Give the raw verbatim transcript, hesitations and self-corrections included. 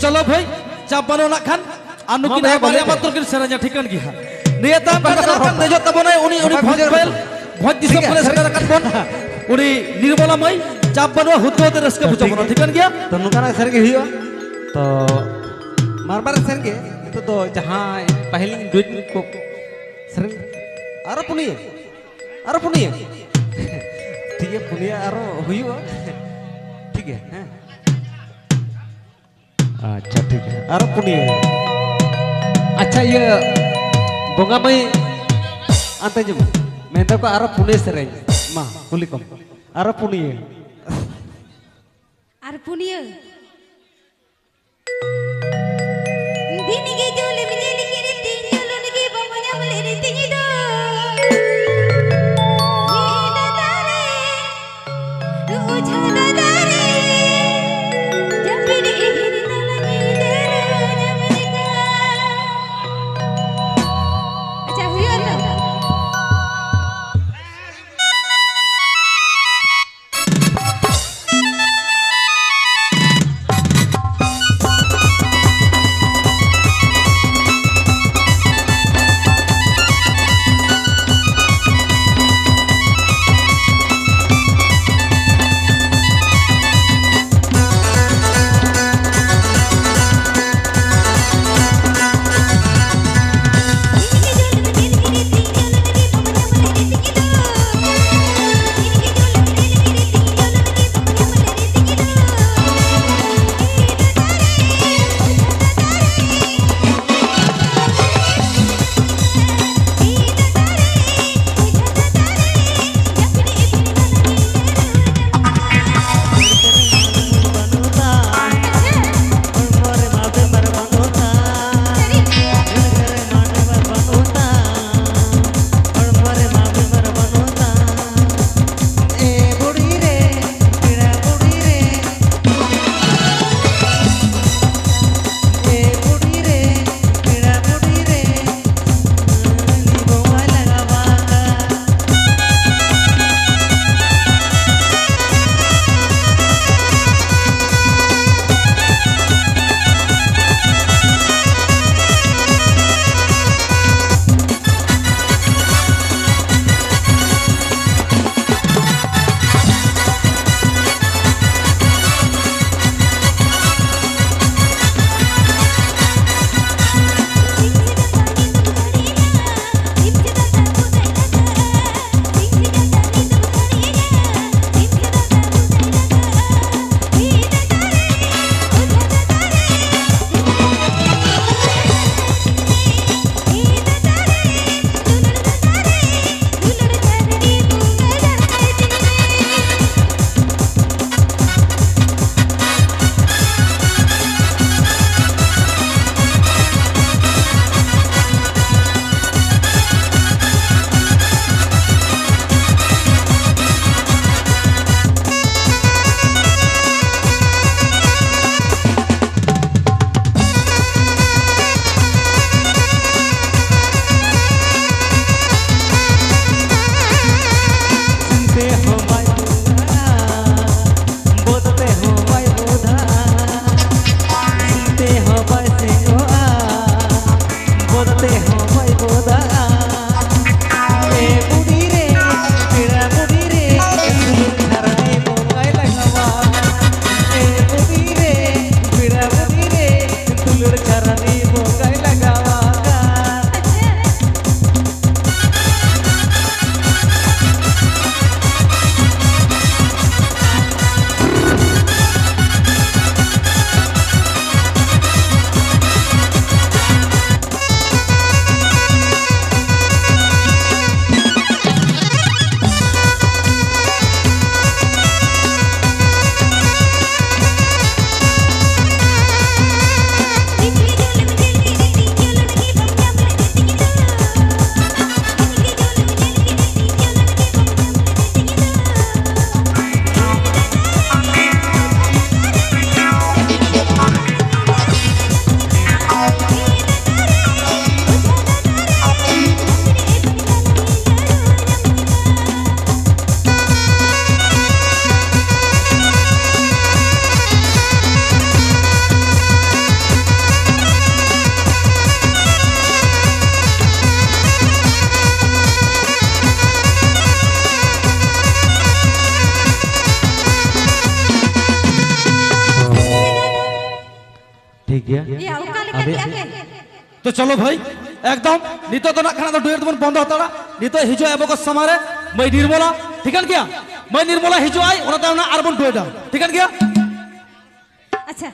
ᱪᱚᱞᱚ ᱵᱷᱟᱹᱭ, ᱪᱟᱯ ᱵᱟᱹᱱᱩᱜ ᱱᱟᱜ ᱠᱷᱟᱱ᱾ ᱟᱨ ᱱᱩᱠᱤᱱ ᱦᱚᱸ ᱵᱟᱨᱭᱟ ᱢᱟᱛᱨᱚ ᱠᱤᱱ ᱥᱮᱨᱮᱧᱟ, ᱴᱷᱤᱠᱟᱹᱱ ᱜᱮᱭᱟ ᱦᱟᱸᱜ᱾ ᱱᱤᱭᱟᱹ ᱛᱟᱭᱚᱢ ᱠᱟᱱ ᱫᱚ ᱱᱟᱜ ᱠᱷᱟᱱ ᱫᱮᱡᱚᱜ ᱛᱟᱵᱚᱱᱟᱭ ᱩᱱᱤ, ᱩᱱᱤ ᱵᱷᱚᱸᱡᱽ ᱯᱟᱹᱭᱞ, ᱵᱷᱚᱸᱡᱽ ᱫᱤᱥᱚᱢ ᱠᱷᱚᱱᱮ ᱥᱮᱴᱮᱨ ᱟᱠᱟᱫ ᱵᱚᱱ, ᱩᱱᱤ ᱱᱤᱨᱢᱚᱞᱟ ᱢᱟᱹᱭ᱾ ᱪᱟᱯ ᱵᱟᱹᱱᱩᱜᱼᱟ, ᱦᱩᱫ ᱦᱩᱫ ᱨᱟᱹᱥᱠᱟᱹ ᱵᱩᱡᱷᱟᱹᱜ ᱠᱟᱱᱟ, ᱴᱷᱤᱠᱟᱹᱱ ᱜᱮᱭᱟ᱾ ᱛᱚ ᱱᱚᱝᱠᱟᱱᱟᱜ ᱥᱮᱨᱮᱧ ᱜᱮ ᱦᱩᱭᱩᱜᱼᱟ᱾ ᱛᱚ ᱢᱟᱨᱵᱟᱨ ᱥᱮᱨᱮᱧ ᱜᱮ ᱱᱤᱛᱚᱜ ᱫᱚ ᱡᱟᱦᱟᱸᱭ ᱯᱟᱹᱦᱤᱞᱤᱧ ᱰᱩᱭᱮᱴ ᱠᱚ ᱥᱮᱨᱮᱧ, ᱟᱨᱚ ᱯᱩᱱᱭᱟᱹ, ᱟᱨᱚ ᱯᱩᱱᱭᱟᱹ᱾ ᱴᱷᱤᱠ ᱜᱮᱭᱟ, ᱯᱩᱱᱭᱟᱹ ᱟᱨᱚ ᱦᱩᱭᱩᱜᱼᱟ᱾ ᱴᱷᱤᱠ ᱜᱮᱭᱟ, ᱦᱮᱸ᱾ ᱟᱪᱪᱷᱟ, ᱴᱷᱤᱠ ᱜᱮᱭᱟ᱾ ᱟᱨᱚ ᱯᱩᱱᱭᱟᱹ᱾ ᱟᱪᱪᱷᱟ, ᱤᱭᱟᱹ, ᱵᱚᱸᱜᱟ ᱢᱟᱹᱭ, ᱟᱱᱛᱮ ᱡᱚᱢ᱾ ᱢᱮᱱ ᱫᱟᱠᱚ ᱟᱨᱚ ᱯᱩᱱᱭᱟᱹ ᱥᱮᱨᱮᱧ᱾ ᱢᱟ, ᱠᱩᱞᱤ ᱠᱚᱢ᱾ ᱟᱨᱚ ᱯᱩᱱᱭᱟᱹ᱾ ᱟᱨ ᱯᱩᱱᱭᱟᱹ᱾ ᱫᱤᱱ ᱜᱮ ᱡᱚᱞᱮᱢ ᱧᱮᱞ ᱠᱮᱫ ᱛᱤᱧ, ᱡᱚᱞᱚᱱ ᱜᱮ ᱵᱟᱢ ᱧᱟᱢ ᱞᱮᱫ ᱛᱤᱧ ᱫᱚ᱾ ᱧᱤᱫᱟᱹ ᱫᱟᱨᱮ, ᱩᱡᱷᱟᱹ ᱫᱟᱨᱮ, ᱡᱟᱹᱯᱤᱫ ᱤᱫᱤ ᱛᱟᱞᱟᱝ ᱧᱤᱫᱟᱹ ᱧᱟᱢ ᱞᱮᱠᱟ᱾ ᱟᱪᱪᱷᱟ, ᱦᱩᱭᱩᱜᱼᱟ ᱛᱚ? ᱜᱮᱭᱟ? ᱭᱟ, ᱚᱠᱟ ᱞᱮᱠᱟ ᱟᱵᱮ- ᱜᱮᱭᱟ ᱯᱮ? ᱛᱚ ᱪᱚᱞᱚ ᱵᱷᱟᱹᱭ, ᱮᱠᱫᱚᱢ ᱱᱤᱛᱚᱜ ᱫᱚ ᱱᱟᱜ ᱠᱷᱟᱱ ᱟᱫᱚ ᱰᱩᱭᱮᱴ ᱫᱚᱵᱚᱱ ᱵᱚᱱᱫᱚ ᱦᱟᱛᱟᱲᱟ᱾ ᱱᱤᱛᱚᱜ ᱦᱤᱡᱩᱜ ᱟᱭ ᱟᱵᱚ ᱠᱚ ᱥᱟᱢᱟᱝ ᱨᱮ ᱢᱟᱹᱭ ᱱᱤᱨᱢᱚᱞᱟ, ᱴᱷᱤᱠᱟᱹᱱ ᱜᱮᱭᱟ? ᱢᱟᱹᱭ ᱱᱤᱨᱢᱚᱞᱟ ᱦᱤᱡᱩᱜ ᱟᱭ, ᱚᱱᱟ ᱛᱟᱭᱚᱢ ᱱᱟᱜ ᱟᱨᱵᱚᱱ ᱰᱩᱭᱮᱴᱟ, ᱴᱷᱤᱠᱟᱹᱱ ᱜᱮᱭᱟ? ᱟᱪᱪᱷᱟ,